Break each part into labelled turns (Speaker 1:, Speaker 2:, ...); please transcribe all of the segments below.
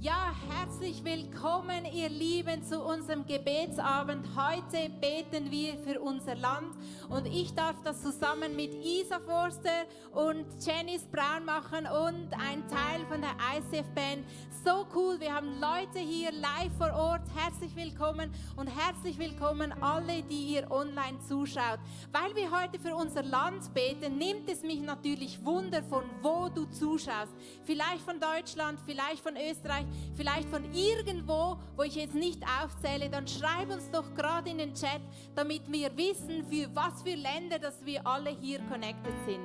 Speaker 1: Ja, herzlich willkommen, ihr Lieben, zu unserem Gebetsabend. Heute beten wir für unser Land und ich darf das zusammen mit Isa Forster und Janice Braun machen und ein Teil von der ICF-Band. So cool, wir haben Leute hier live vor Ort. Herzlich willkommen und herzlich willkommen alle, die ihr online zuschaut. Weil wir heute für unser Land beten, nimmt es mich natürlich Wunder, von wo du zuschaust. Vielleicht von Deutschland, vielleicht von Österreich, vielleicht von irgendwo, wo ich jetzt nicht aufzähle, dann schreib uns doch gerade in den Chat, damit wir wissen, für was für Länder, dass wir alle hier connected sind.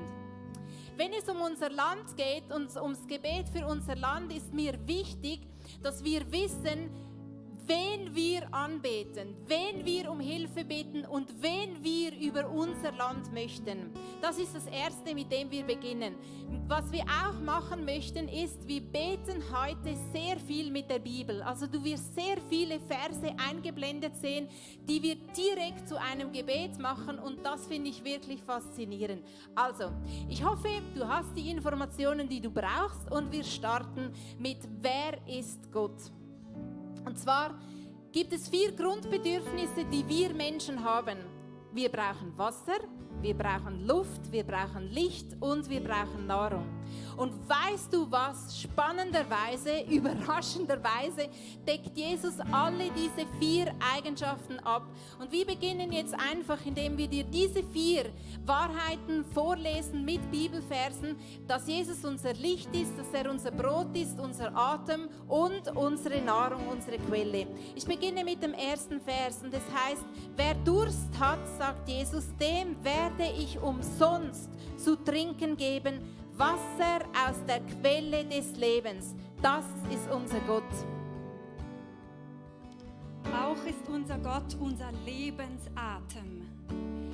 Speaker 1: Wenn es um unser Land geht und ums Gebet für unser Land, ist mir wichtig, dass wir wissen, wen wir anbeten, wen wir um Hilfe bitten und wen wir über unser Land möchten. Das ist das Erste, mit dem wir beginnen. Was wir auch machen möchten, ist, wir beten heute sehr viel mit der Bibel. Also du wirst sehr viele Verse eingeblendet sehen, die wir direkt zu einem Gebet machen und das finde ich wirklich faszinierend. Also, ich hoffe, du hast die Informationen, die du brauchst und wir starten mit Wer ist Gott? Und zwar gibt es 4 Grundbedürfnisse, die wir Menschen haben. Wir brauchen Wasser, wir brauchen Luft, wir brauchen Licht und wir brauchen Nahrung. Und weißt du was? Spannenderweise, überraschenderweise deckt Jesus alle diese 4 Eigenschaften ab. Und wir beginnen jetzt einfach, indem wir dir diese 4 Wahrheiten vorlesen mit Bibelversen, dass Jesus unser Licht ist, dass er unser Brot ist, unser Atem und unsere Nahrung, unsere Quelle. Ich beginne mit dem ersten Vers und es heißt, wer Durst hat, sagt Jesus, dem werde ich umsonst zu trinken geben, Wasser aus der Quelle des Lebens. Das ist unser Gott.
Speaker 2: Auch ist unser Gott unser Lebensatem.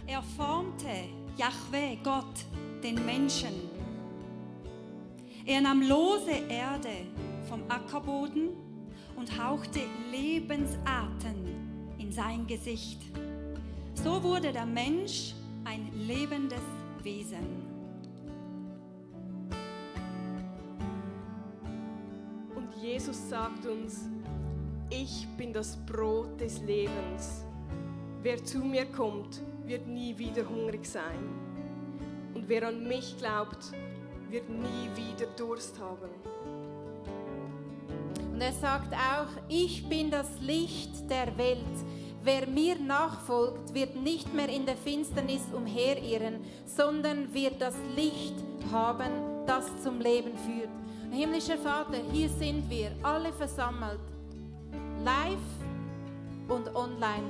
Speaker 2: Er formte, Jahwe, Gott, den Menschen. Er nahm lose Erde vom Ackerboden und hauchte Lebensatem in sein Gesicht. So wurde der Mensch ein lebendes Wesen.
Speaker 3: Und Jesus sagt uns, ich bin das Brot des Lebens. Wer zu mir kommt, wird nie wieder hungrig sein. Und wer an mich glaubt, wird nie wieder Durst haben.
Speaker 1: Und er sagt auch, ich bin das Licht der Welt. Wer mir nachfolgt, wird nicht mehr in der Finsternis umherirren, sondern wird das Licht haben, das zum Leben führt. Himmlischer Vater, hier sind wir, alle versammelt, live und online.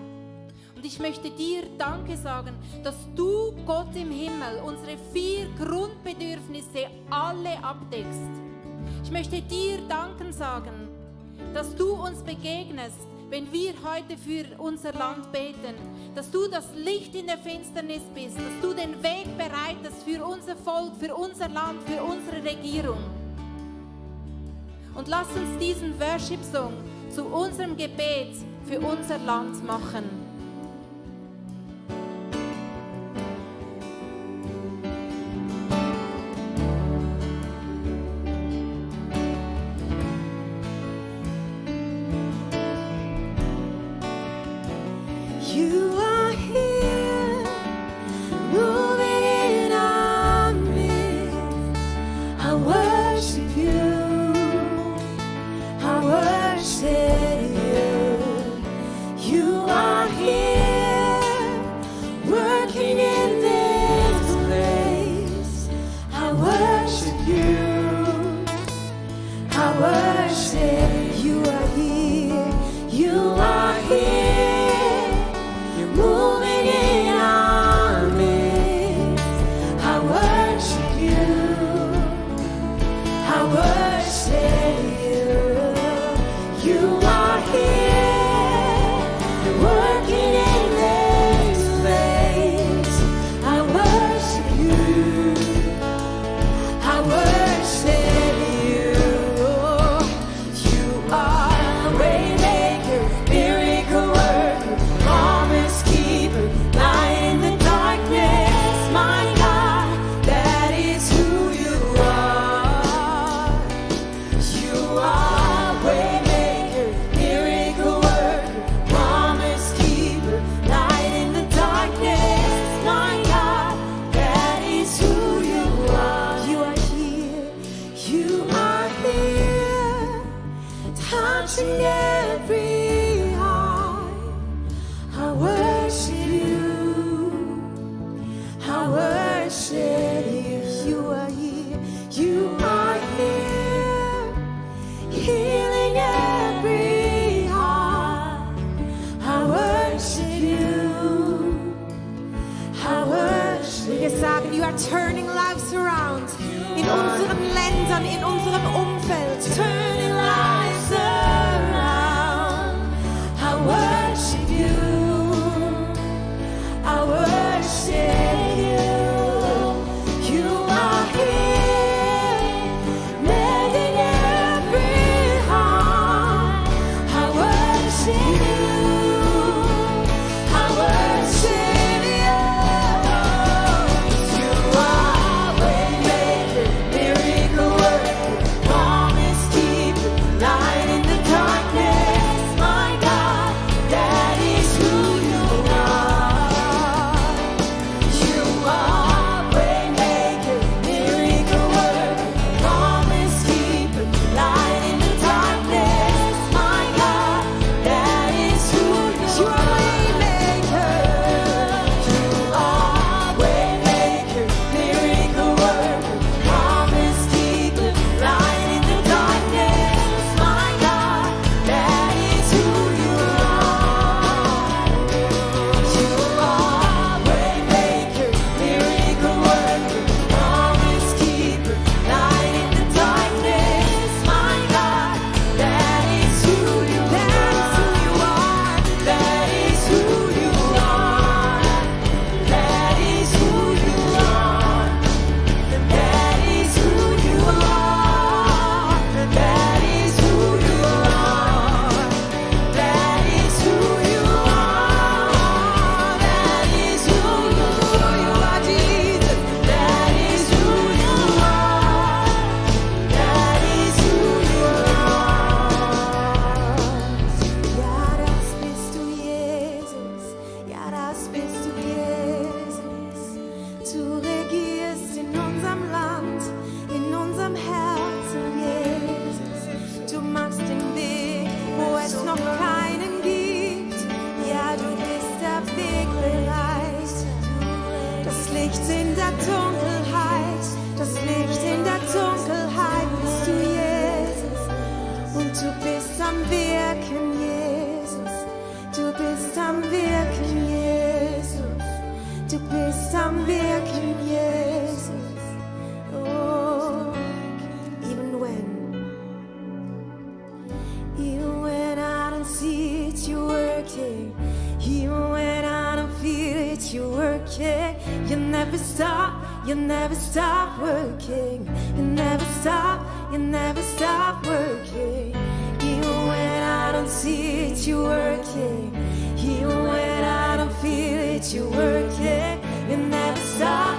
Speaker 1: Und ich möchte dir Danke sagen, dass du, Gott im Himmel, unsere 4 Grundbedürfnisse alle abdeckst. Ich möchte dir Danken sagen, dass du uns begegnest, wenn wir heute für unser Land beten, dass du das Licht in der Finsternis bist, dass du den Weg bereitest für unser Volk, für unser Land, für unsere Regierung. Und lass uns diesen Worship-Song zu unserem Gebet für unser Land machen.
Speaker 4: You touching every heart. I worship you. I worship you. You are here. You are here. Healing every heart. I worship you. I worship. Wir sagen, you are turning lives around. In unseren Ländern, in unserem Umfeld. Turning lives around. I worship you. I worship you. You are here, mending every heart. I worship you. I worship you. You are waymaker, miracle worker, promise keeper, light in the darkness. My God, that is who you are. You are waymaker, miracle worker, promise keeper, light in the darkness. My God, that is who you are. You are waymaker, miracle worker, promise keeper, light in the darkness. My God, that is who you are. You are waymaker, miracle worker, promise keeper, light in the darkness. My God, that is who you are. That is who you are. That is who you are. That is who you are. That is who you are. That is who you are. That is who you are, Jesus. That is who you are. That is who you are. Ja, das bist du, Jesus. Ja, das bist du, Jesus. Du regierst in unserem Land, in unserem Herzen, Jesus. Du machst den Weg, wo es noch keinen gibt. Ja, du bist der Wegbereiter. Das Licht in der Dunkelheit, das Licht in der Dunkelheit bist du, Jesus. Und du bist am Wirken, Jesus. Du bist am Wirken, Jesus. Du bist am Wirken, Jesus. Oh, even when I don't see it, you're working. Even when I don't feel it, you're working. You never stop working. You never stop working. Even when I don't see it, you're working. Even when I don't feel it, you're working. You never stop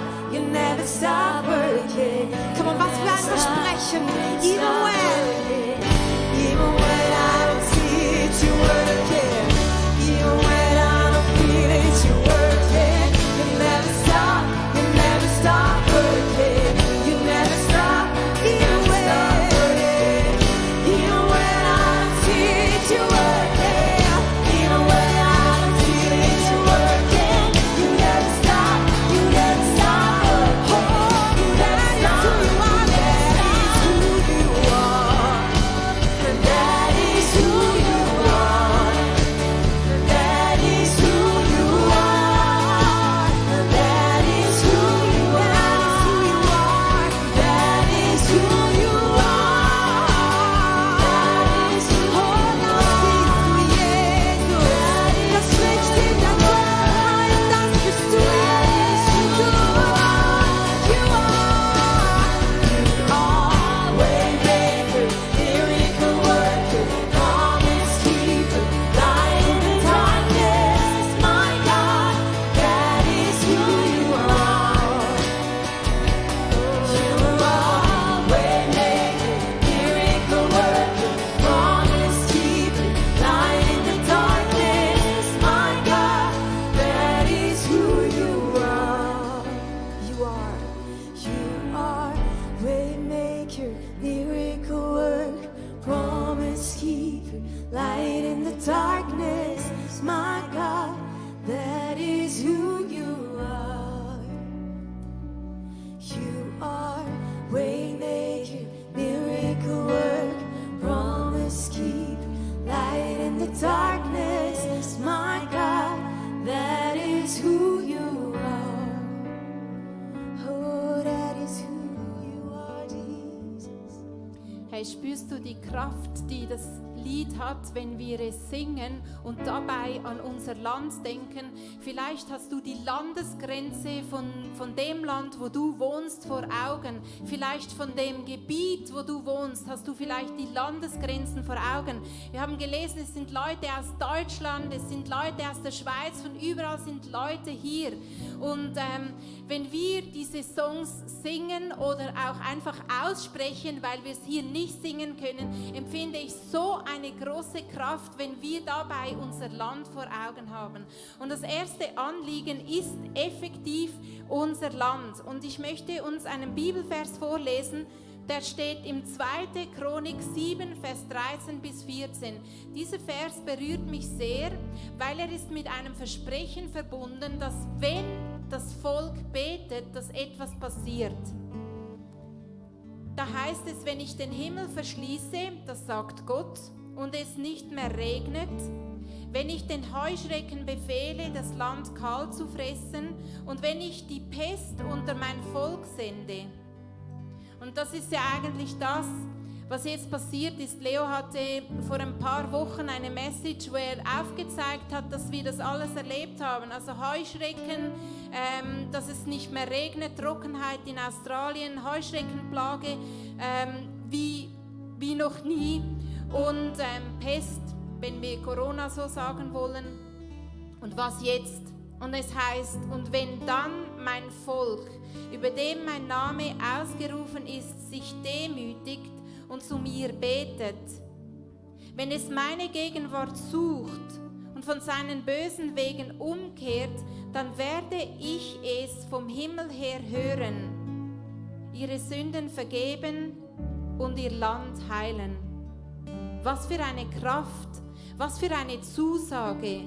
Speaker 4: working. Come on, was für ein Versprechen. Even when I don't see it, you're working. Even when I don't feel it, you're working. You never stop working. You never stop. Even when I don't see it, you're working. Even when I don't feel it, you're working. You never stop. You never stop working. You never stop. That is who you are. That is who you are. That is who you are. That is who you are. That is who you are. Das Licht in der Dunkelheit, das bist du, Jesus. You are waymaker, miracle worker, promise keeper, light in the darkness. My God, that is who you are. You are waymaker, miracle worker, promise keeper, light in the darkness. My God, that is who you are. You are waymaker, miracle worker, promise promise keeper, light in the darkness, my God, that is who you are. You are waymaker, miracle work, promise keeper, light in the darkness, my God, that is who you are. Oh, that is who you are, Jesus.
Speaker 1: Hey, spürst du die Kraft, die das Lied hat, wenn wir es singen und dabei an unser Land denken? Vielleicht hast du die Landesgrenze von dem Land, wo du wohnst, vor Augen. Vielleicht von dem Gebiet, wo du wohnst, hast du vielleicht die Landesgrenzen vor Augen. Wir haben gelesen, es sind Leute aus Deutschland, es sind Leute aus der Schweiz, von überall sind Leute hier. Und wenn wir diese Songs singen oder auch einfach aussprechen, weil wir es hier nicht singen können, empfinde ich so eine große Kraft, wenn wir dabei unser Land vor Augen haben. Und das erste Anliegen ist effektiv unser Land. Und ich möchte uns einen Bibelvers vorlesen, der steht im 2. Chronik 7, Vers 13 bis 14. Dieser Vers berührt mich sehr, weil er ist mit einem Versprechen verbunden, dass wenn das Volk betet, dass etwas passiert. Da heißt es, wenn ich den Himmel verschließe, das sagt Gott, und es nicht mehr regnet, wenn ich den Heuschrecken befehle, das Land kahl zu fressen, und wenn ich die Pest unter mein Volk sende. Und das ist ja eigentlich das, was jetzt passiert ist. Leo hatte vor ein paar Wochen eine Message, wo er aufgezeigt hat, dass wir das alles erlebt haben. Also Heuschrecken, dass es nicht mehr regnet, Trockenheit in Australien, Heuschreckenplage wie noch nie und Pest, wenn wir Corona so sagen wollen. Und was jetzt? Und es heißt, und wenn dann mein Volk, über dem mein Name ausgerufen ist, sich demütigt und zu mir betet, wenn es meine Gegenwart sucht und von seinen bösen Wegen umkehrt, dann werde ich es vom Himmel her hören, ihre Sünden vergeben und ihr Land heilen. Was für eine Kraft, was für eine Zusage.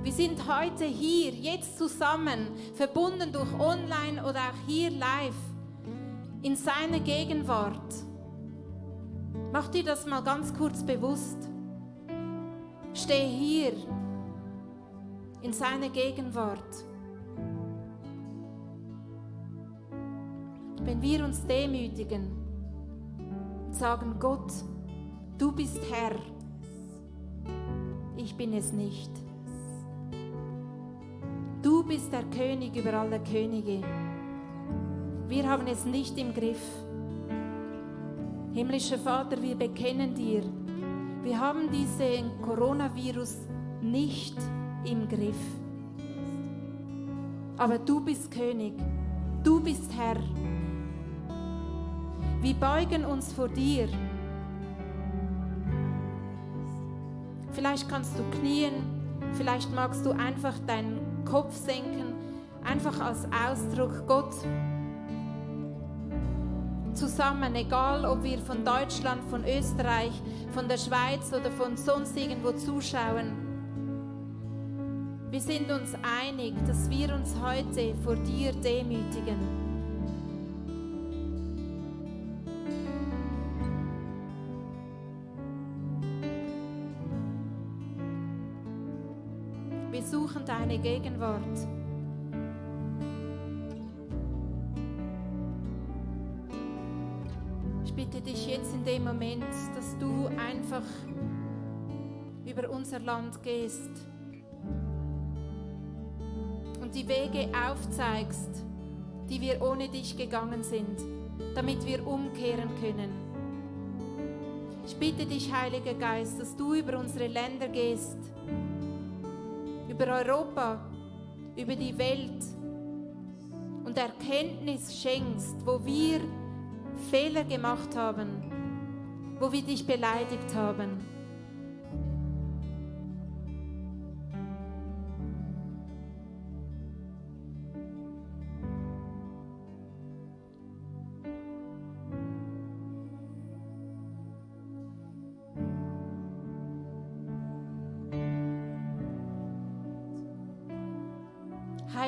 Speaker 1: Wir sind heute hier, jetzt zusammen, verbunden durch online oder auch hier live, in seiner Gegenwart. Mach dir das mal ganz kurz bewusst. Steh hier, in seiner Gegenwart. Wenn wir uns demütigen und sagen, Gott, du bist Herr, ich bin es nicht. Du bist der König über alle Könige. Wir haben es nicht im Griff. Himmlischer Vater, wir bekennen dir, wir haben diesen Coronavirus nicht im Griff. Aber du bist König, du bist Herr. Wir beugen uns vor dir. Vielleicht kannst du knien, vielleicht magst du einfach deinen Kopf senken, einfach als Ausdruck, Gott, zusammen, egal ob wir von Deutschland, von Österreich, von der Schweiz oder von sonst irgendwo zuschauen. Wir sind uns einig, dass wir uns heute vor dir demütigen. Wir suchen deine Gegenwart. Ich bitte dich jetzt in dem Moment, dass du einfach über unser Land gehst und die Wege aufzeigst, die wir ohne dich gegangen sind, damit wir umkehren können. Ich bitte dich, Heiliger Geist, dass du über unsere Länder gehst, über Europa, über die Welt und Erkenntnis schenkst, wo wir Fehler gemacht haben, wo wir dich beleidigt haben.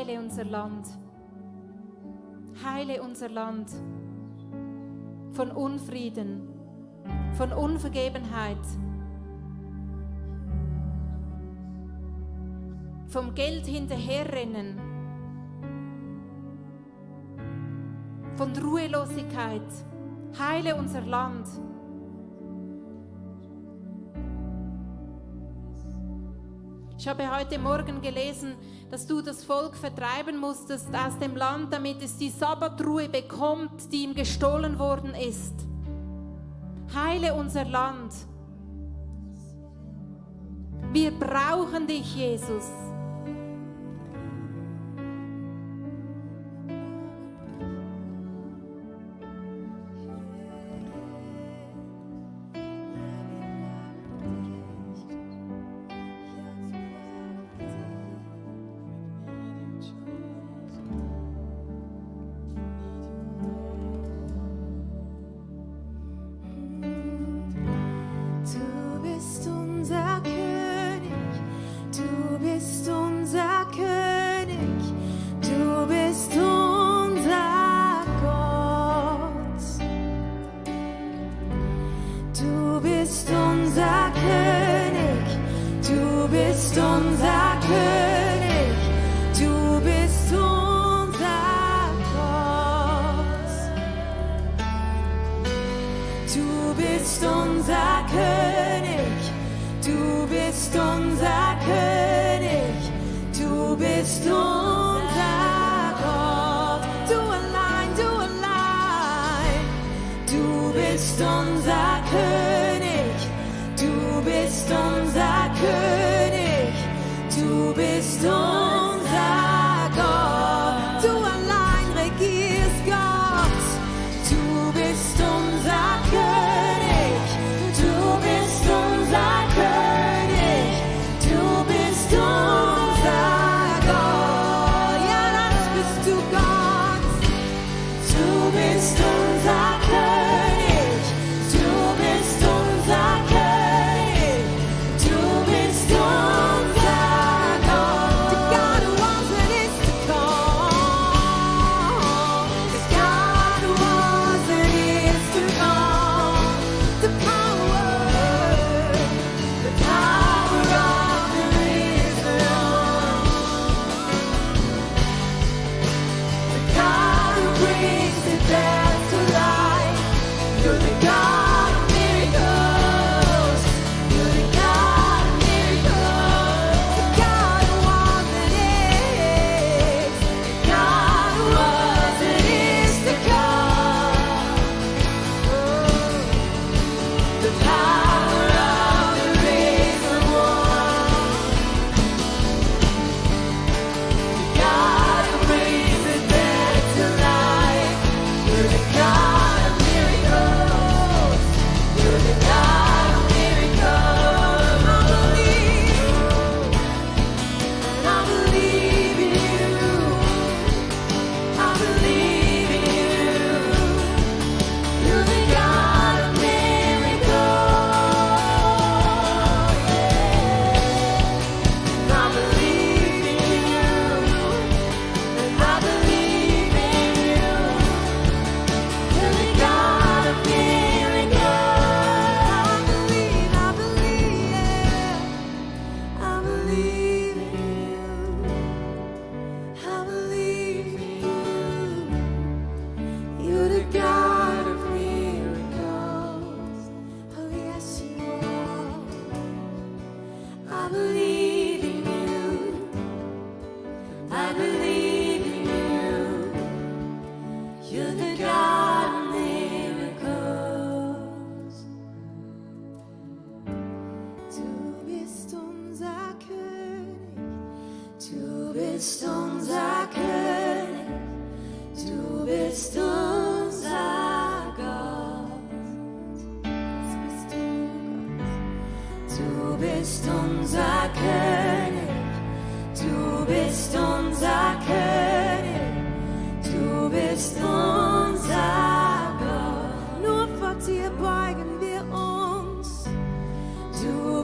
Speaker 1: heile unser Land. Heile unser Land von Unfrieden, von Unvergebenheit, vom Geld hinterherrennen, von Ruhelosigkeit. Heile unser Land. Ich habe heute Morgen gelesen, dass du das Volk vertreiben musstest aus dem Land, damit es die Sabbatruhe bekommt, die ihm gestohlen worden ist. Heile unser Land. Wir brauchen dich, Jesus.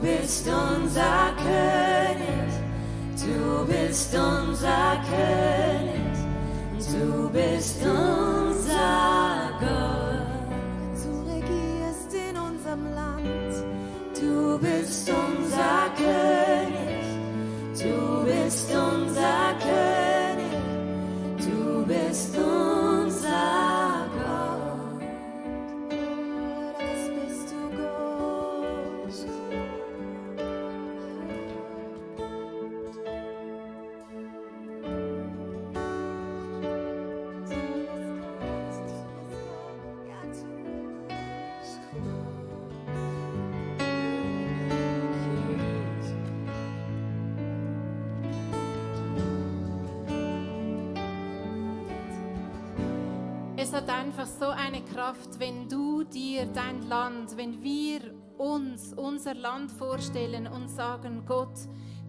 Speaker 4: Du bist unser König, du Du bist unser König, du bist unser Gott. Du regierst in unserem Land, du bist unser König, du bist unser König, du bist unser Gott. Das bist du Gott.
Speaker 1: Es hat einfach so eine Kraft, wenn du dir dein Land, wenn wir uns unser Land vorstellen und sagen, Gott,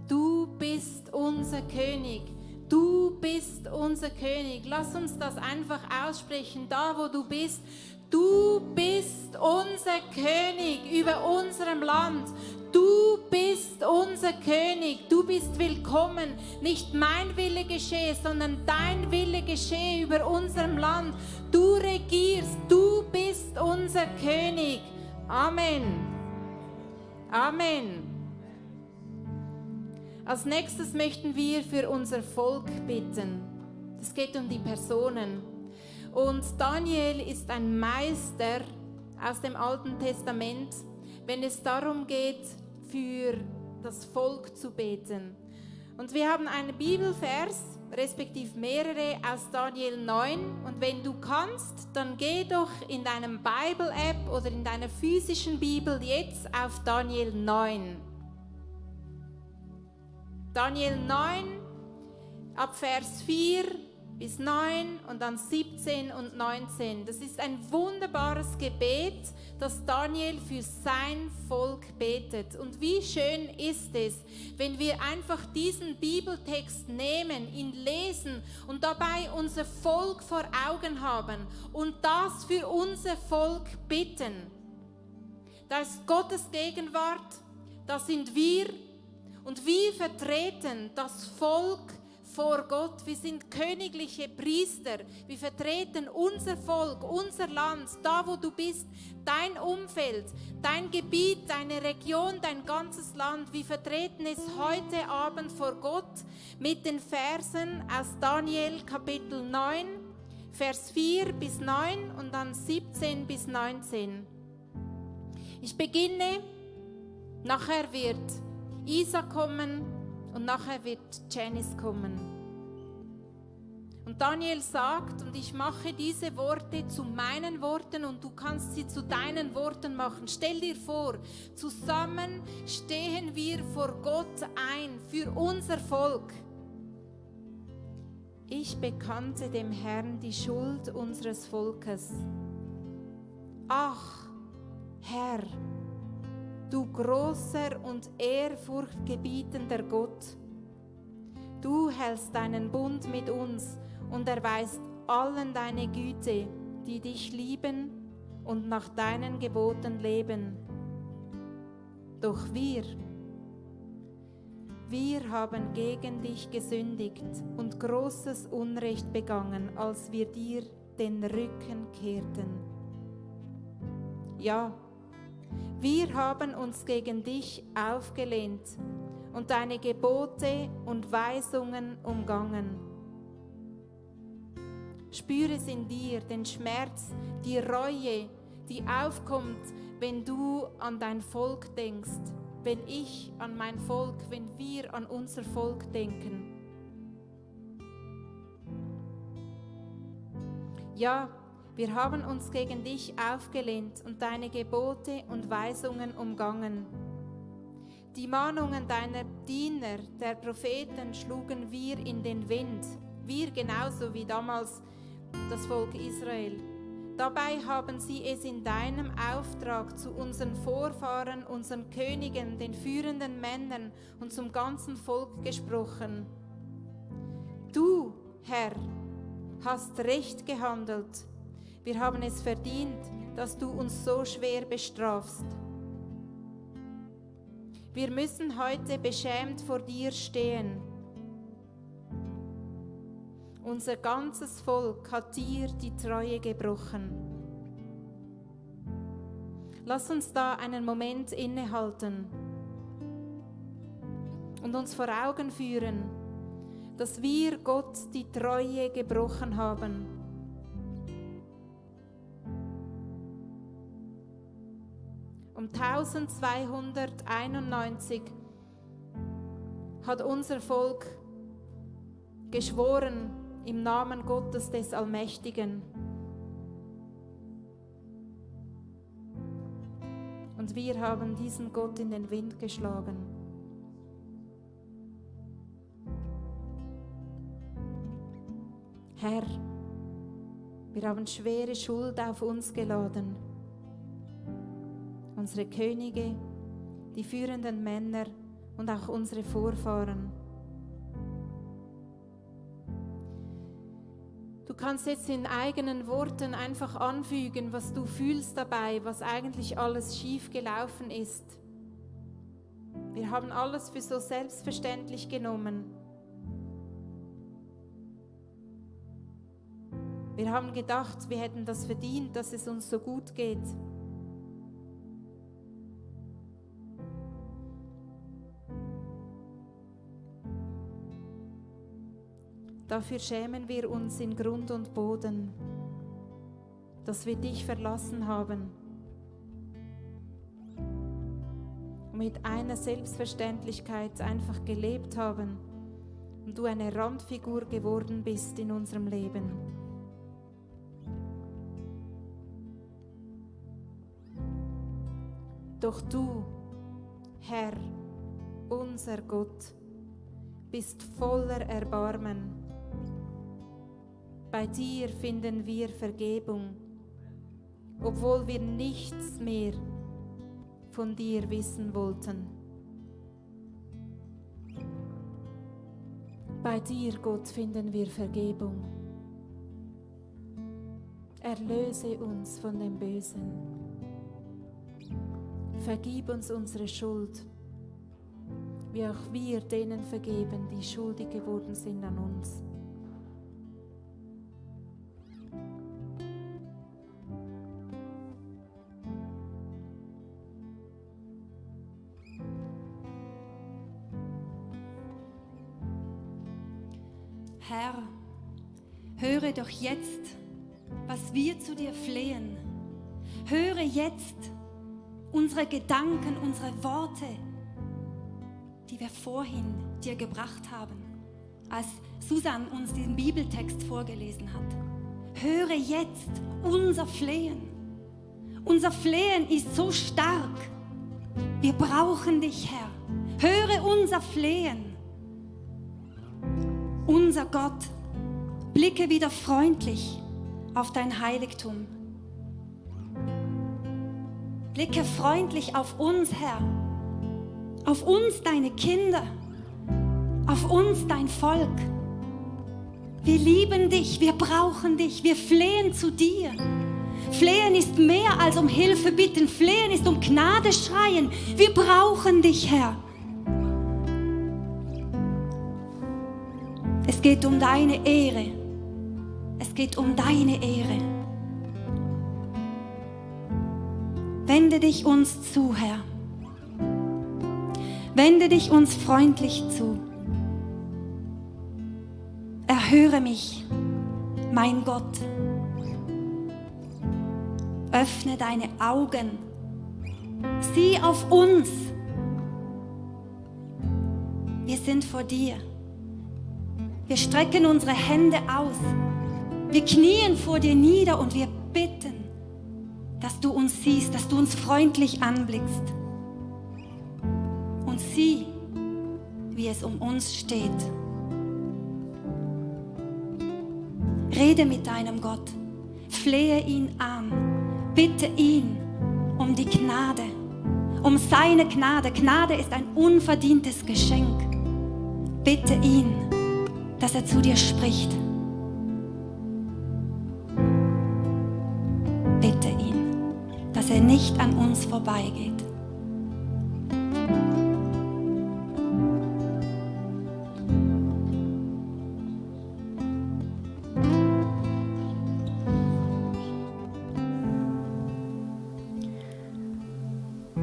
Speaker 1: du bist unser König. Du bist unser König. Lass uns das einfach aussprechen, da wo du bist. Du bist unser König über unserem Land. Du bist unser König. Du bist willkommen. Nicht mein Wille geschehe, sondern dein Wille geschehe über unserem Land. Du regierst. Du bist unser König. Amen. Amen. Als nächstes möchten wir für unser Volk bitten. Es geht um die Personen. Und Daniel ist ein Meister aus dem Alten Testament, wenn es darum geht, für das Volk zu beten. Und wir haben einen Bibelvers, respektive mehrere, aus Daniel 9. Und wenn du kannst, dann geh doch in deinem Bible-App oder in deiner physischen Bibel jetzt auf Daniel 9. Daniel 9, ab Vers 4 bis 9 und dann 17 und 19. Das ist ein wunderbares Gebet, das Daniel für sein Volk betet. Und wie schön ist es, wenn wir einfach diesen Bibeltext nehmen, ihn lesen und dabei unser Volk vor Augen haben und das für unser Volk bitten. Da ist Gottes Gegenwart, da sind wir. Und wir vertreten das Volk vor Gott. Wir sind königliche Priester. Wir vertreten unser Volk, unser Land, da wo du bist, dein Umfeld, dein Gebiet, deine Region, dein ganzes Land. Wir vertreten es heute Abend vor Gott mit den Versen aus Daniel Kapitel 9, Vers 4 bis 9 und dann 17 bis 19. Ich beginne, nachher wird Isa kommen und nachher wird Janice kommen. Und Daniel sagt, und ich mache diese Worte zu meinen Worten und du kannst sie zu deinen Worten machen. Stell dir vor, zusammen stehen wir vor Gott ein für unser Volk. Ich bekannte dem Herrn die Schuld unseres Volkes. Ach, Herr, du großer und ehrfurchtgebietender Gott, du hältst deinen Bund mit uns und erweist allen deine Güte, die dich lieben und nach deinen Geboten leben. Doch wir haben gegen dich gesündigt und großes Unrecht begangen, als wir dir den Rücken kehrten. Ja, wir haben uns gegen dich aufgelehnt und deine Gebote und Weisungen umgangen. Spüre es in dir, den Schmerz, die Reue, die aufkommt, wenn du an dein Volk denkst, wenn ich an mein Volk, wenn wir an unser Volk denken. Ja, wir haben uns gegen dich aufgelehnt und deine Gebote und Weisungen umgangen. Die Mahnungen deiner Diener, der Propheten, schlugen wir in den Wind. Wir genauso wie damals das Volk Israel. Dabei haben sie es in deinem Auftrag zu unseren Vorfahren, unseren Königen, den führenden Männern und zum ganzen Volk gesprochen. Du, Herr, hast recht gehandelt. Wir haben es verdient, dass du uns so schwer bestrafst. Wir müssen heute beschämt vor dir stehen. Unser ganzes Volk hat dir die Treue gebrochen. Lass uns da einen Moment innehalten und uns vor Augen führen, dass wir Gott die Treue gebrochen haben. Um 1291 hat unser Volk geschworen im Namen Gottes des Allmächtigen. Und wir haben diesen Gott in den Wind geschlagen. Herr, wir haben schwere Schuld auf uns geladen. Unsere Könige, die führenden Männer und auch unsere Vorfahren. Du kannst jetzt in eigenen Worten einfach anfügen, was du fühlst dabei, was eigentlich alles schief gelaufen ist. Wir haben alles für so selbstverständlich genommen. Wir haben gedacht, wir hätten das verdient, dass es uns so gut geht. Dafür schämen wir uns in Grund und Boden, dass wir dich verlassen haben und mit einer Selbstverständlichkeit einfach gelebt haben und du eine Randfigur geworden bist in unserem Leben. Doch du, Herr, unser Gott, bist voller Erbarmen. Bei dir finden wir Vergebung, obwohl wir nichts mehr von dir wissen wollten. Bei dir, Gott, finden wir Vergebung. Erlöse uns von dem Bösen. Vergib uns unsere Schuld, wie auch wir denen vergeben, die schuldig geworden sind an uns.
Speaker 2: Herr, höre doch jetzt, was wir zu dir flehen. Höre jetzt unsere Gedanken, unsere Worte, die wir vorhin dir gebracht haben, als Susan uns den Bibeltext vorgelesen hat. Höre jetzt unser Flehen. Unser Flehen ist so stark. Wir brauchen dich, Herr. Höre unser Flehen. Unser Gott, blicke wieder freundlich auf dein Heiligtum. Blicke freundlich auf uns, Herr, auf uns, deine Kinder, auf uns, dein Volk. Wir lieben dich, wir brauchen dich, wir flehen zu dir. Flehen ist mehr als um Hilfe bitten, flehen ist um Gnade schreien. Wir brauchen dich, Herr. Es geht um deine Ehre. Es geht um deine Ehre. Wende dich uns zu, Herr. Wende dich uns freundlich zu. Erhöre mich, mein Gott. Öffne deine Augen. Sieh auf uns. Wir sind vor dir. Wir strecken unsere Hände aus. Wir knien vor dir nieder und wir bitten, dass du uns siehst, dass du uns freundlich anblickst. Und sieh, wie es um uns steht. Rede mit deinem Gott. Flehe ihn an. Bitte ihn um die Gnade, um seine Gnade. Gnade ist ein unverdientes Geschenk. Bitte ihn, dass er zu dir spricht. Bitte ihn, dass er nicht an uns vorbeigeht.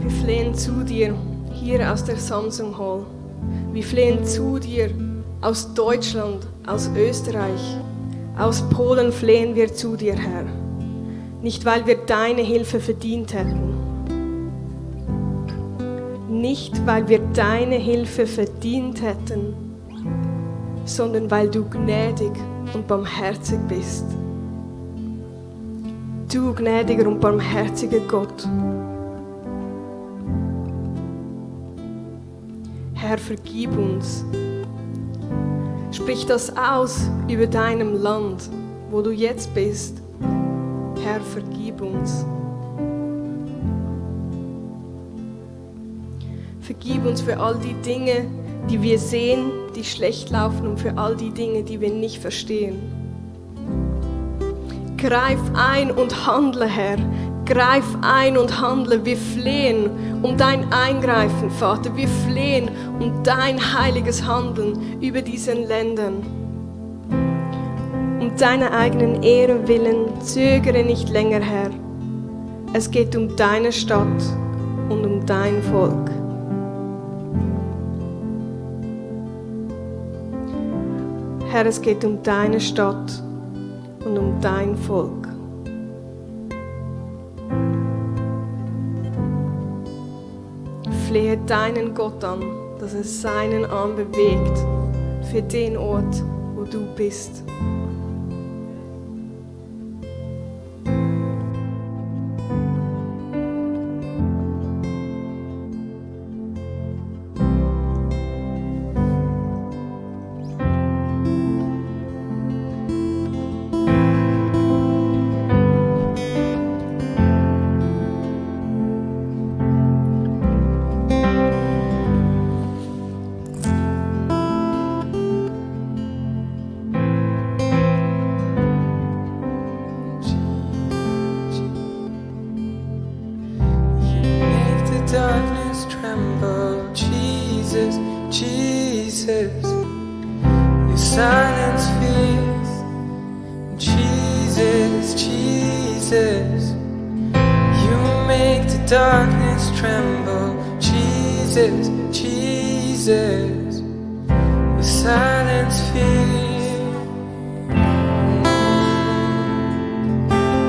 Speaker 3: Wir flehen zu dir hier aus der Samsung Hall. Wir flehen zu dir aus Deutschland, aus Österreich, aus Polen flehen wir zu dir, Herr. Nicht, weil wir deine Hilfe verdient hätten. Nicht, weil wir deine Hilfe verdient hätten, sondern weil du gnädig und barmherzig bist. Du gnädiger und barmherziger Gott. Herr, vergib uns. Sprich das aus über deinem Land, wo du jetzt bist. Herr, vergib uns. Vergib uns für all die Dinge, die wir sehen, die schlecht laufen und für all die Dinge, die wir nicht verstehen. Greif ein und handle, Herr. Greif ein und handle. Wir flehen um dein Eingreifen, Vater. Wir flehen um dein heiliges Handeln über diesen Ländern. Um deiner eigenen Ehre willen, zögere nicht länger, Herr. Es geht um deine Stadt und um dein Volk. Herr, es geht um deine Stadt und um dein Volk. Flehe deinen Gott an, dass er seinen Arm bewegt für den Ort, wo du bist.
Speaker 5: Darkness tremble, Jesus, Jesus. You silence fears, Jesus, Jesus. You make the darkness tremble, Jesus, Jesus. You silence fear.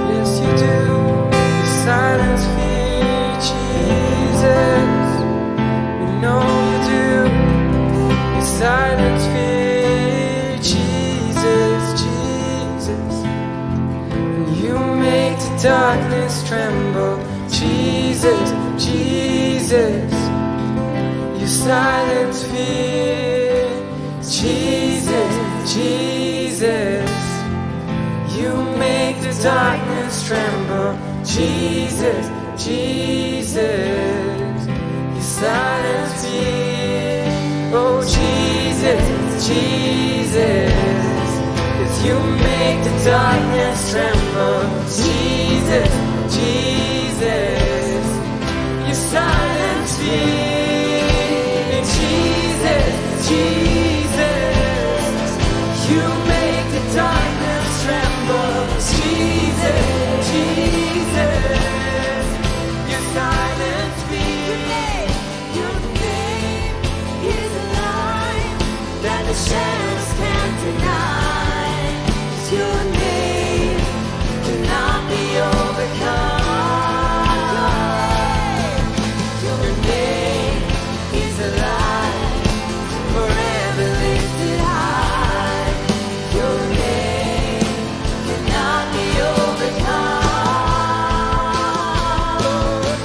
Speaker 5: Yes, you do. You silence fear. Silence fear, Jesus, Jesus. And you make the darkness tremble, Jesus, Jesus. You silence fear, Jesus, Jesus. You make the darkness tremble, Jesus, Jesus. You silence fear. Oh Jesus, Jesus, 'cause you make the darkness tremble. Jesus, Jesus, you silence fear. Jesus, Jesus, you make the darkness tremble. Jesus, Jesus, you silence fear. That the shadows can't deny, 'cause your name cannot be overcome. Your name is alive, forever lifted high. Your name cannot be overcome,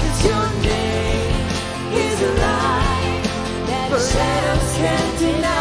Speaker 5: 'cause your name is alive, that the shadows can't deny.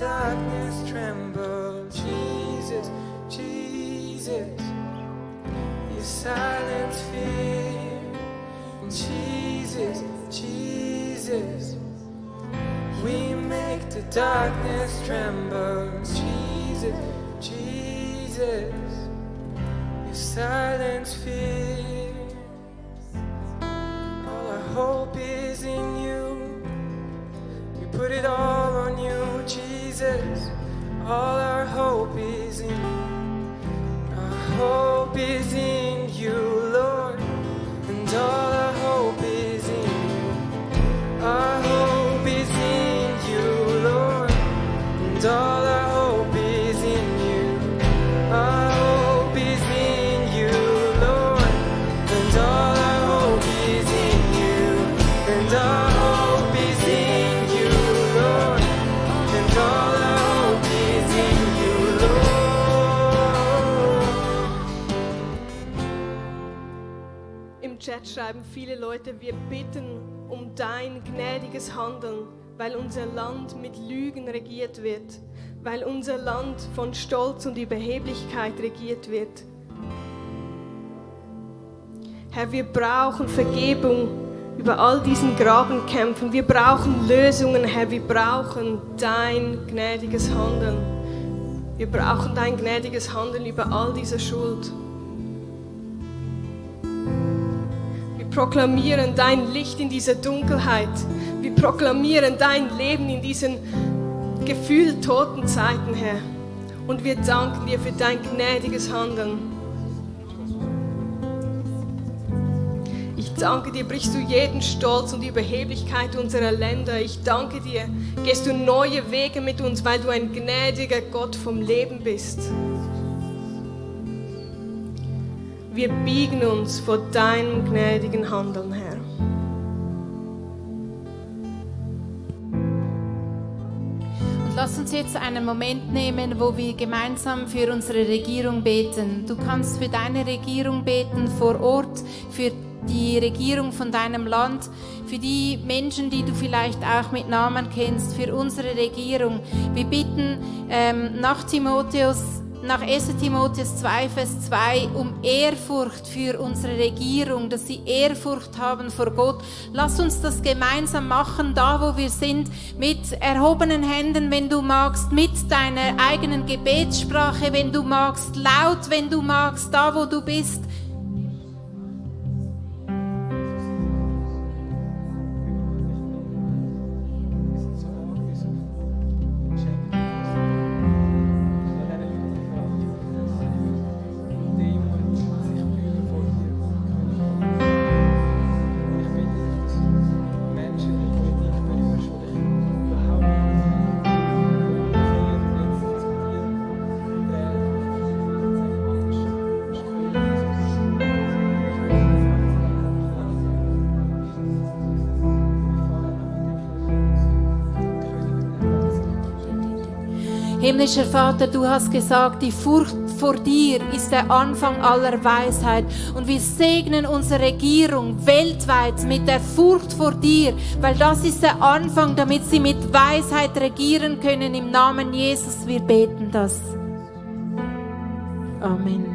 Speaker 5: darkness tremble. Jesus, Jesus, you silence fear. Jesus, Jesus, we make the darkness tremble. Jesus, Jesus, you silence fear. All our hope is in you. We put it all on you, Jesus. All our hope is in you. Our hope is in you, Lord. And all our hope is in you. Our hope is in you, Lord. And all our hope is in you. Our hope is in you, Lord. And all our hope is in you. And our hope is in you, Lord. And all our hope is in you, Lord.
Speaker 3: Im Chat schreiben viele Leute, wir bitten um dein gnädiges Handeln, weil unser Land mit Lügen regiert wird, weil unser Land von Stolz und Überheblichkeit regiert wird. Herr, wir brauchen Vergebung über all diesen Grabenkämpfen. Wir brauchen Lösungen, Herr. Wir brauchen dein gnädiges Handeln. Wir brauchen dein gnädiges Handeln über all diese Schuld. Wir proklamieren dein Licht in dieser Dunkelheit. Wir proklamieren dein Leben in diesen gefühlt toten Zeiten, Herr. Und wir danken dir für dein gnädiges Handeln. Ich danke dir, brichst du jeden Stolz und Überheblichkeit unserer Länder. Ich danke dir, gehst du neue Wege mit uns, weil du ein gnädiger Gott vom Leben bist. Wir biegen uns vor deinem gnädigen Handeln, Herr.
Speaker 1: Und lass uns jetzt einen Moment nehmen, wo wir gemeinsam für unsere Regierung beten. Du kannst für deine Regierung beten vor Ort, für die Regierung von deinem Land, für die Menschen, die du vielleicht auch mit Namen kennst, für unsere Regierung. Wir bitten nach 1. Timotheus 2, Vers 2 um Ehrfurcht für unsere Regierung, dass sie Ehrfurcht haben vor Gott. Lass uns das gemeinsam machen, da wo wir sind, mit erhobenen Händen, wenn du magst, mit deiner eigenen Gebetssprache, wenn du magst, laut, wenn du magst, da wo du bist. Himmlischer Vater, du hast gesagt, die Furcht vor dir ist der Anfang aller Weisheit. Und wir segnen unsere Regierung weltweit mit der Furcht vor dir, weil das ist der Anfang, damit sie mit Weisheit regieren können. Im Namen Jesus, wir beten das. Amen.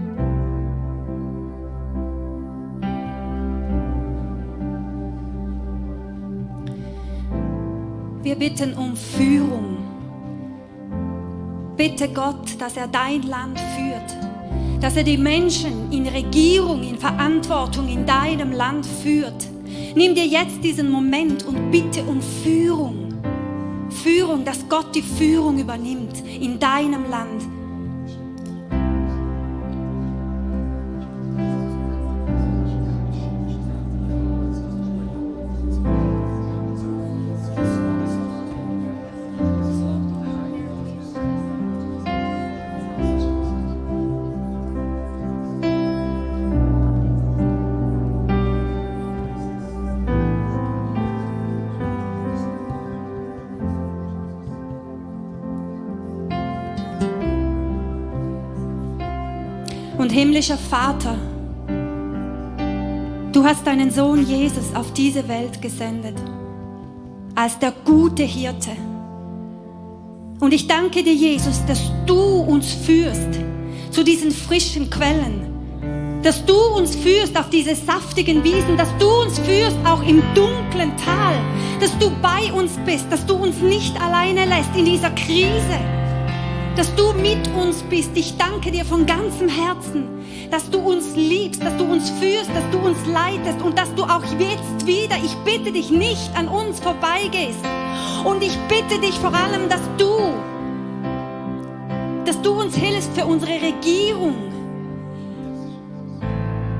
Speaker 2: Wir bitten um Führung. Bitte Gott, dass er dein Land führt, dass er die Menschen in Regierung, in Verantwortung in deinem Land führt. Nimm dir jetzt diesen Moment und bitte um Führung. Führung, dass Gott die Führung übernimmt in deinem Land. Und himmlischer Vater, du hast deinen Sohn Jesus auf diese Welt gesendet, als der gute Hirte, Und ich danke dir, Jesus, dass du uns führst zu diesen frischen Quellen. Dass du uns führst auf diese saftigen Wiesen, dass du uns führst auch im dunklen Tal, dass du bei uns bist, dass du uns nicht alleine lässt in dieser Krise, dass du mit uns bist. Ich danke dir von ganzem Herzen, dass du uns liebst, dass du uns führst, dass du uns leitest und dass du auch jetzt wieder, ich bitte dich, nicht an uns vorbeigehst. Und ich bitte dich vor allem, dass du uns hilfst für unsere Regierung,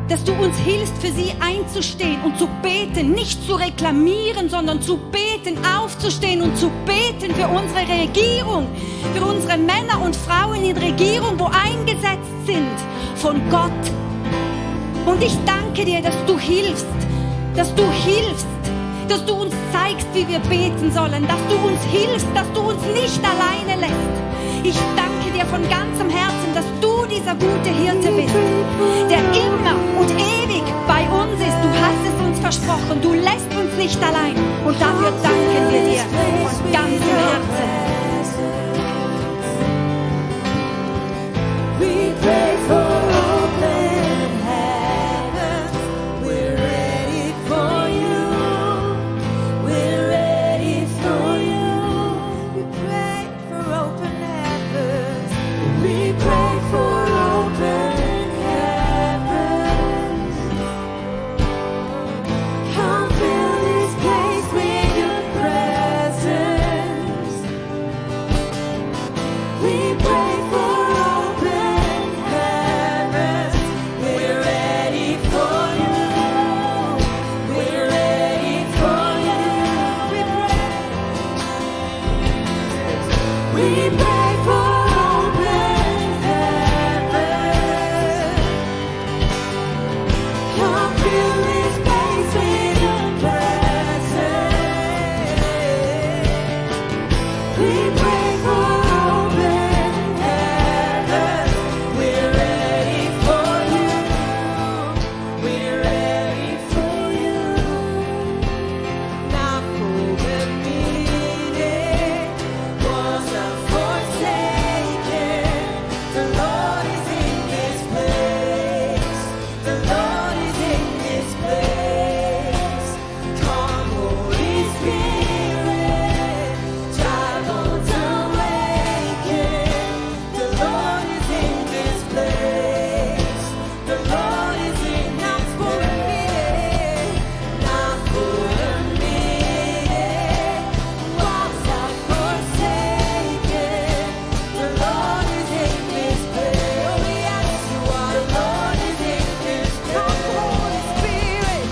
Speaker 2: dass du uns hilfst, für sie einzustehen und zu beten, nicht zu reklamieren, sondern zu beten, aufzustehen und zu beten für unsere Regierung, für unsere Männer und Frauen in Regierung, wo eingesetzt sind von Gott. Und ich danke dir, dass du hilfst, dass du uns zeigst, wie wir beten sollen, dass du uns hilfst, dass du uns nicht alleine lässt. Ich danke dir von ganzem Herzen, dass du dieser gute Hirte bist, der immer und ewig bei uns ist. Du hast es uns versprochen, du lässt uns nicht allein. Und dafür danken wir dir von ganzem Herzen.
Speaker 4: We pray for open heavens. We're ready for you. We're ready for you. We pray for open heavens. We pray for open heavens. Come fill this place with your presence. We pray for open heavens. We're ready for you. We're ready for you. We pray for open heavens. Come fill this place with your presence. We pray for open heavens. We're ready for you. We're ready for you. Not permitted, wasn't forsaken. The Lord is in this place. The Lord is in this place. Come, Holy Spirit, dry bones awaken. The Lord is in this place. The Lord is in this place. Not permitted, wasn't forsaken. The Lord is in this place. Oh, yes, you are. The Lord is in this place. Come, Holy Spirit,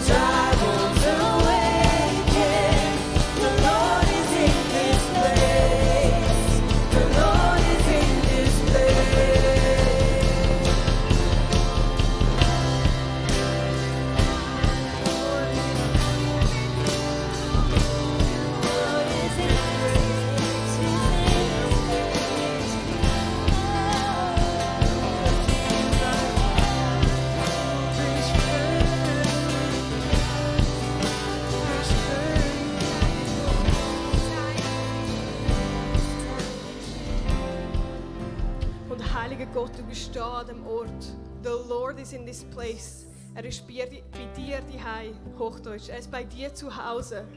Speaker 4: dry bones awaken. The Lord is in this place. The Lord is in this
Speaker 3: Und heiliger Gott, du bist da an dem Ort. The Lord is in this place. Er ist bei dir daheim, Hochdeutsch. Er ist bei dir zu Hause.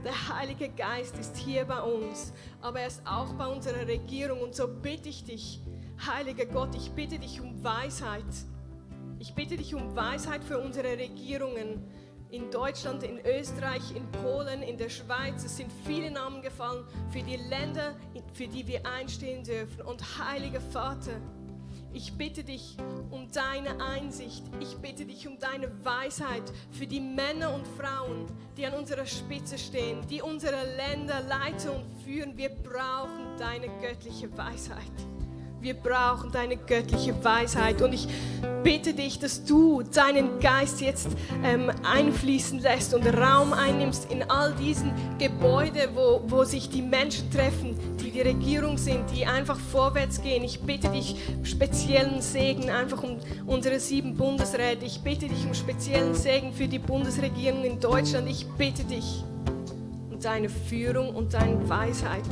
Speaker 3: Der Heilige Geist ist hier bei uns, aber er ist auch bei unserer Regierung. Und so bitte ich dich, heiliger Gott, ich bitte dich um Weisheit. Ich bitte dich um Weisheit für unsere Regierungen. In Deutschland, in Österreich, in Polen, in der Schweiz. Es sind viele Namen gefallen für die Länder, für die wir einstehen dürfen. Und heiliger Vater, ich bitte dich um deine Einsicht. Ich bitte dich um deine Weisheit für die Männer und Frauen, die an unserer Spitze stehen, die unsere Länder leiten und führen. Wir brauchen deine göttliche Weisheit. Wir brauchen deine göttliche Weisheit. Und ich bitte dich, dass du deinen Geist jetzt einfließen lässt und Raum einnimmst in all diesen Gebäuden, wo sich die Menschen treffen, die die Regierung sind, die einfach vorwärts gehen. Ich bitte dich speziellen Segen einfach um unsere 7 Bundesräte. Ich bitte dich um speziellen Segen für die Bundesregierung in Deutschland. Ich bitte dich. und deine Führung und deine Weisheit.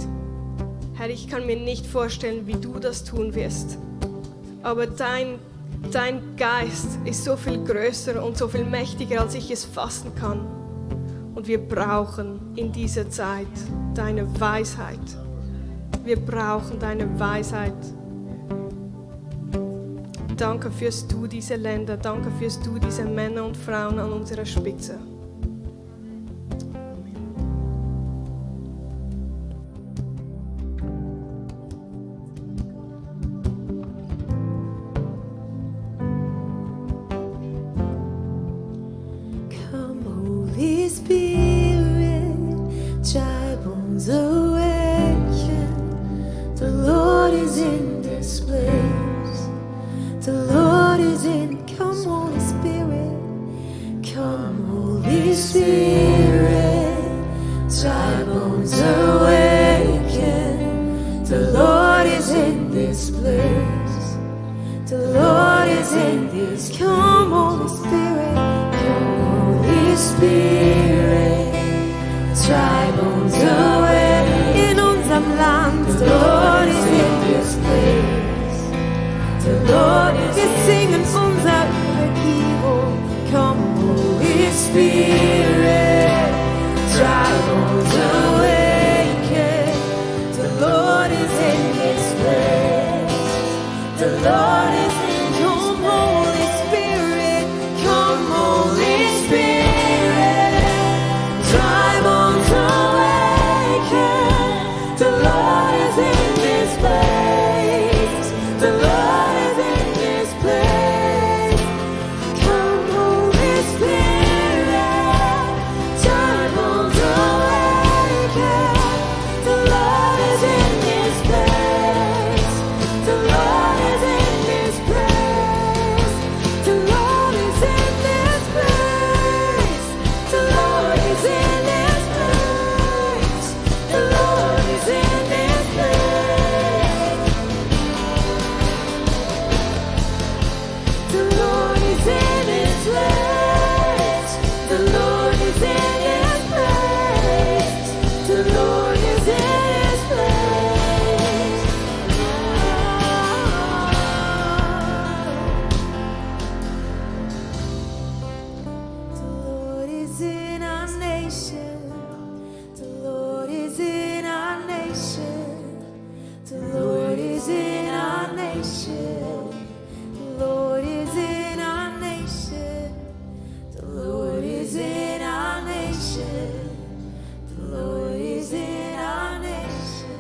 Speaker 3: Herr, ich kann mir nicht vorstellen, wie du das tun wirst. Aber dein Geist ist so viel größer und so viel mächtiger, als ich es fassen kann. Und wir brauchen in dieser Zeit deine Weisheit. Wir brauchen deine Weisheit. Danke fürs Du diese Länder. Danke fürs Du diese Männer und Frauen an unserer Spitze.
Speaker 4: Come, Holy Spirit, dry bones awaken. The Lord is in this place. The Lord is in. Come, Holy Spirit. Come, Holy Spirit, dry bones awaken. The Lord is in this place. The Lord is in this. Come, Holy Spirit. Come, Holy Spirit. Dry bones awaken. In unserem Land. The Lord is in this place. The Lord is. Wir singen unsere Regierung. Come, Holy Spirit. Dry bones awaken. The Lord is in this place. The Lord is in. Come, Holy Spirit. Come, Holy Spirit. Dry bones awaken. The Lord is in this place. The Lord is in this place. Come, Holy Spirit. Dry bones awaken. The Lord is in this place. The Lord is in this place. The Lord is in this place. The Lord is in this place. The Lord is in this place. The Lord is in this place. The Lord is in this place. The Lord is in this place. The Lord is in our nation. The Lord is in our nation. The Lord is in our nation. The Lord is in our nation. The Lord is in our nation. The Lord is in our nation.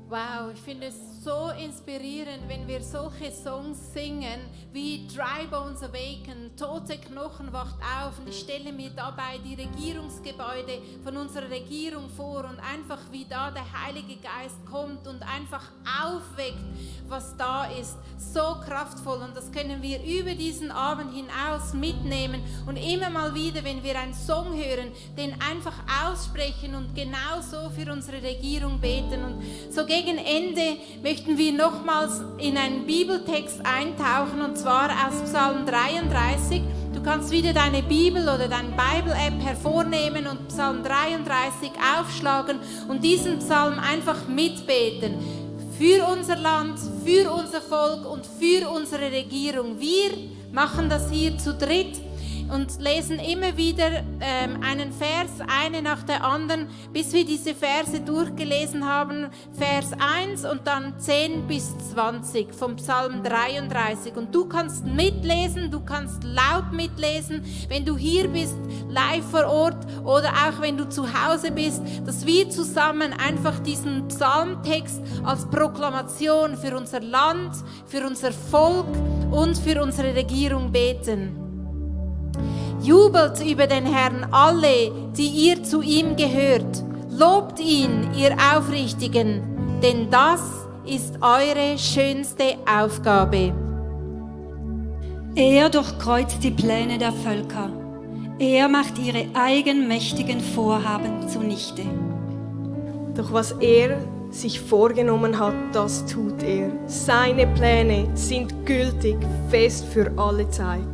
Speaker 1: Wow, ich finde es so inspirierend, wenn wir solche Songs singen wie Dry Bones Awaken, tote Knochen wacht auf, und ich stelle mir dabei die Regierungsgebäude von unserer Regierung vor und einfach wie da der Heilige Geist kommt und einfach aufweckt, was da ist. So kraftvoll, und das können wir über diesen Abend hinaus mitnehmen und immer mal wieder, wenn wir einen Song hören, den einfach aussprechen und genauso für unsere Regierung beten. Und so gegen Ende möchten wir nochmals in einen Bibeltext eintauchen, und zwar aus Psalm 33. Du kannst wieder deine Bibel oder deine Bible-App hervornehmen und Psalm 33 aufschlagen und diesen Psalm einfach mitbeten. Für unser Land, für unser Volk und für unsere Regierung. Wir machen das hier zu dritt und lesen immer wieder einen Vers, eine nach der anderen, bis wir diese Verse durchgelesen haben. Vers 1 und dann 10 bis 20 vom Psalm 33. Und du kannst mitlesen, du kannst laut mitlesen, wenn du hier bist, live vor Ort oder auch wenn du zu Hause bist, dass wir zusammen einfach diesen Psalmtext als Proklamation für unser Land, für unser Volk und für unsere Regierung beten. Jubelt über den Herrn alle, die ihr zu ihm gehört. Lobt ihn, ihr Aufrichtigen, denn das ist eure schönste Aufgabe.
Speaker 2: Er durchkreuzt die Pläne der Völker. Er macht ihre eigenmächtigen Vorhaben zunichte.
Speaker 3: Doch was er sich vorgenommen hat, das tut er. Seine Pläne sind gültig, fest für alle Zeit.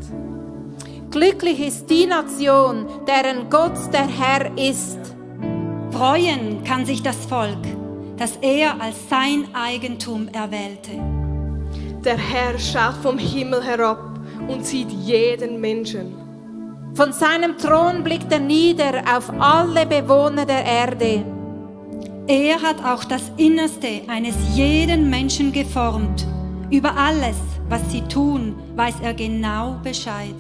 Speaker 1: glücklich ist die Nation, deren Gott der Herr ist.
Speaker 2: Freuen kann sich das Volk, das er als sein Eigentum erwählte.
Speaker 3: Der Herr schaut vom Himmel herab und sieht jeden Menschen.
Speaker 1: Von seinem Thron blickt er nieder auf alle Bewohner der Erde.
Speaker 2: Er hat auch das Innerste eines jeden Menschen geformt. Über alles, was sie tun, weiß er genau Bescheid.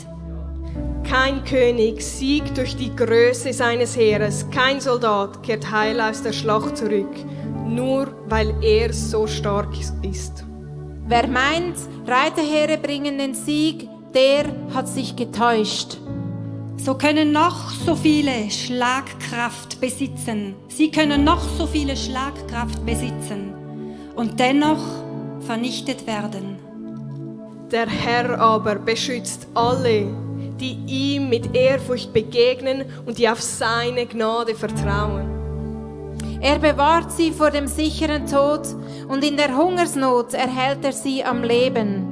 Speaker 3: Kein König siegt durch die Größe seines Heeres, kein Soldat kehrt heil aus der Schlacht zurück, nur weil er so stark ist.
Speaker 1: Wer meint, Reiterheere bringen den Sieg, der hat sich getäuscht.
Speaker 2: So können noch so viele Schlagkraft besitzen. Sie können noch so viele Schlagkraft besitzen und dennoch vernichtet werden.
Speaker 3: Der Herr aber beschützt alle, die ihm mit Ehrfurcht begegnen und die auf seine Gnade vertrauen.
Speaker 1: Er bewahrt sie vor dem sicheren Tod und in der Hungersnot erhält er sie am Leben.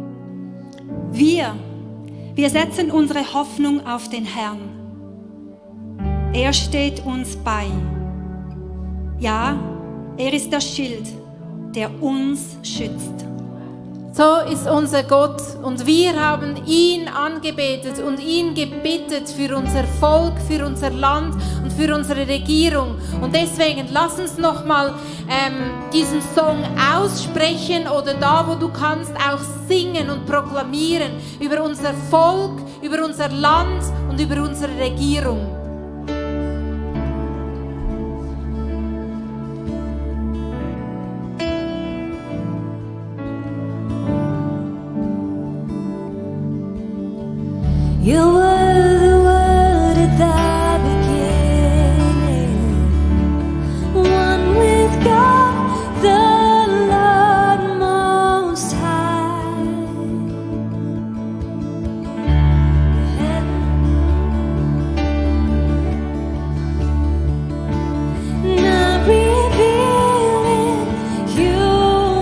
Speaker 2: Wir setzen unsere Hoffnung auf den Herrn. Er steht uns bei. Ja, er ist das Schild, der uns schützt.
Speaker 1: So ist unser Gott und wir haben ihn angebetet und ihn gebittet für unser Volk, für unser Land und für unsere Regierung. Und deswegen lass uns nochmal diesen Song aussprechen oder da, wo du kannst, auch singen und proklamieren über unser Volk, über unser Land und über unsere Regierung.
Speaker 4: You were the word at the beginning, one with God, the Lord Most High. Now revealing you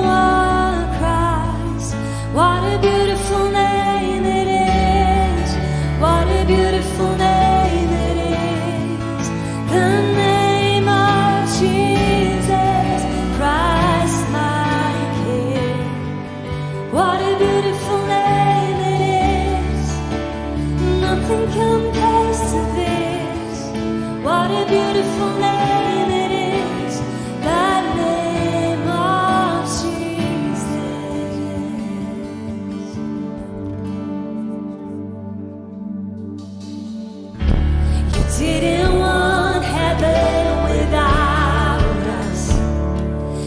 Speaker 4: are Christ. What a beautiful name it is. What a beautiful name it is, the name of Jesus Christ my King. What a beautiful name it is, nothing compares to this. What a beautiful name it is, the name of Jesus. You didn't want heaven without us,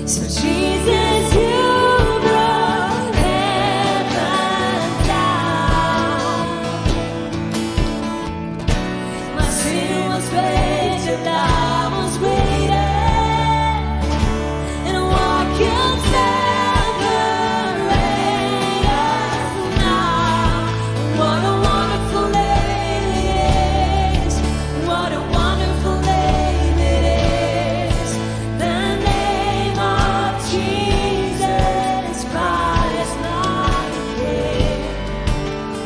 Speaker 4: so Jesus, you brought heaven down. My sin was paid, your love was greater, and what can separate us now? What a wonderful name it is. What a wonderful name it is. The name of Jesus Christ my King.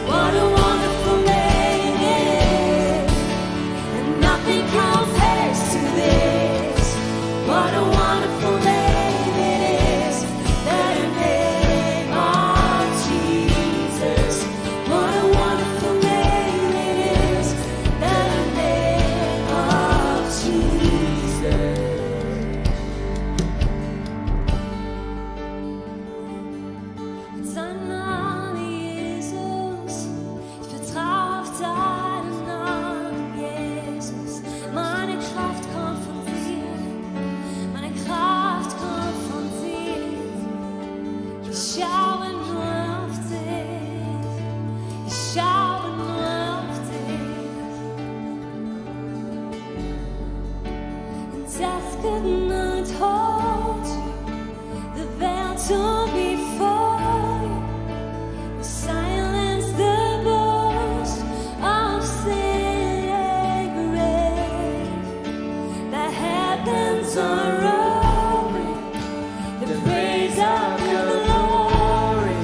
Speaker 4: What a wonderful name it is. And nothing compares to this. What a wonderful name it is. The name of Jesus. What a wonderful name it is. The name of Jesus. Dein Name, Jesus. Ich vertraue auf deinen Namen, Jesus. Meine Kraft kommt von dir. Meine Kraft kommt von dir. Ich schaue nur auf dich. Ich schaue nur auf dich. And death could not hold you. The veil torn before you. Silence the boast of sin and grave. The heavens are open, the praise of your glory.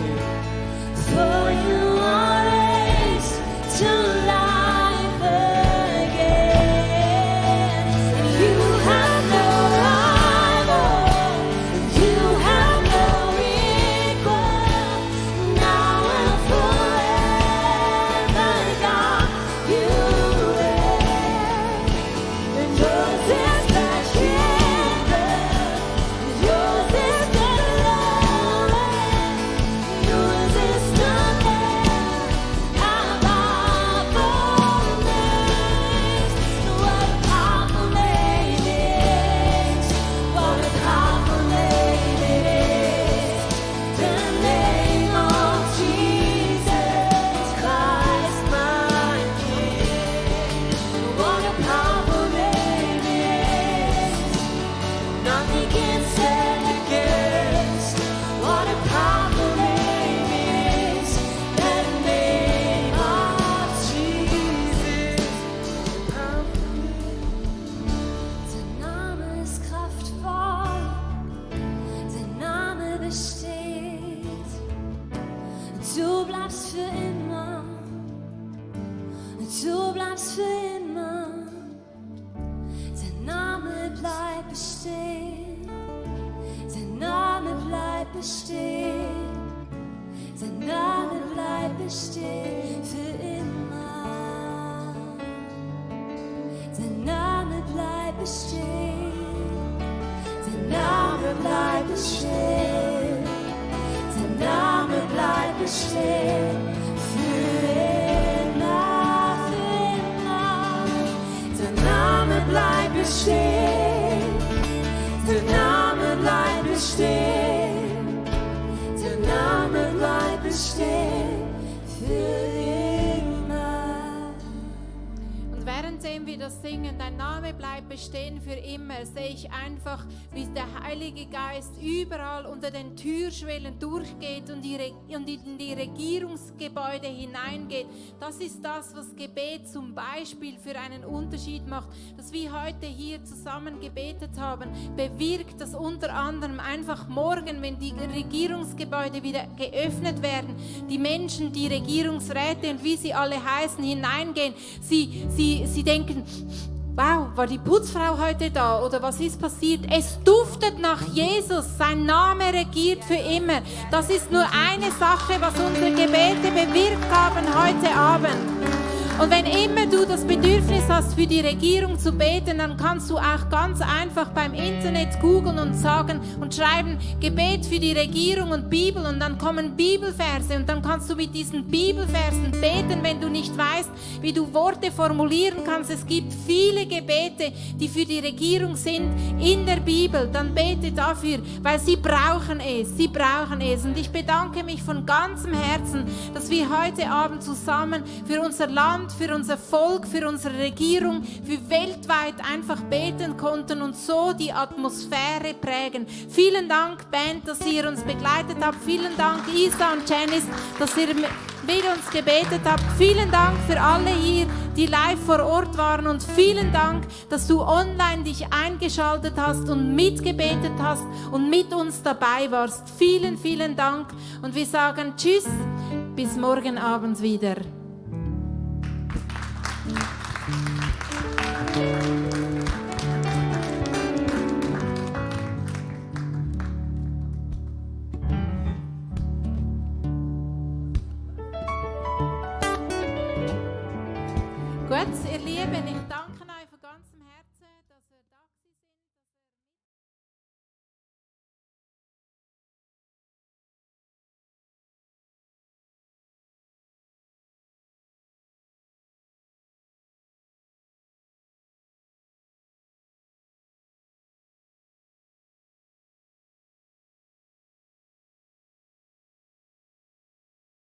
Speaker 4: For you are raised to life. bleibt bestehen. Sein Name bleibt bestehen. Sein Name bleibt bestehen für immer. Sein Name bleibt bestehen. Sein Name bleibt bestehen. Sein Name bleibt bestehen für immer, für immer. Sein Name bleibt bestehen. Sein Name bleibt bestehen. Sein Name bleibt bestehen für immer.
Speaker 1: Und währenddem wir das singen, dein Name bleibt bestehen für immer, sehe ich einfach, wie der Heilige Geist überall unter den Türschwellen durchgeht und in die Regierungsgebäude hineingeht. Das ist das, was Gebet zum Beispiel für einen Unterschied macht. Dass wir heute hier zusammen gebetet haben, bewirkt das unter anderem einfach morgen, wenn die Regierungsgebäude wieder geöffnet werden, die Menschen, die Regierungsräte und wie sie alle heißen, hineingehen. Sie denken, wow, war die Putzfrau heute da oder was ist passiert? Es duftet nach Jesus, sein Name regiert für immer. Das ist nur eine Sache, was unsere Gebete bewirkt haben heute Abend. Und wenn immer du das Bedürfnis hast, für die Regierung zu beten, dann kannst du auch ganz einfach beim Internet googeln und sagen und schreiben Gebet für die Regierung und Bibel und dann kommen Bibelverse und dann kannst du mit diesen Bibelversen beten, wenn du nicht weißt, wie du Worte formulieren kannst. Es gibt viele Gebete, die für die Regierung sind in der Bibel. Dann bete dafür, weil sie brauchen es. Sie brauchen es. Und ich bedanke mich von ganzem Herzen, dass wir heute Abend zusammen für unser Land, für unser Volk, für unsere Regierung, für weltweit einfach beten konnten und so die Atmosphäre prägen. Vielen Dank, Band, dass ihr uns begleitet habt. Vielen Dank, Isa und Janice, dass ihr mit uns gebetet habt. Vielen Dank für alle hier, die live vor Ort waren und vielen Dank, dass du online dich eingeschaltet hast und mitgebetet hast und mit uns dabei warst. Vielen, vielen Dank und wir sagen Tschüss, bis morgen Abend wieder. Gut, ihr Lieben, ich danke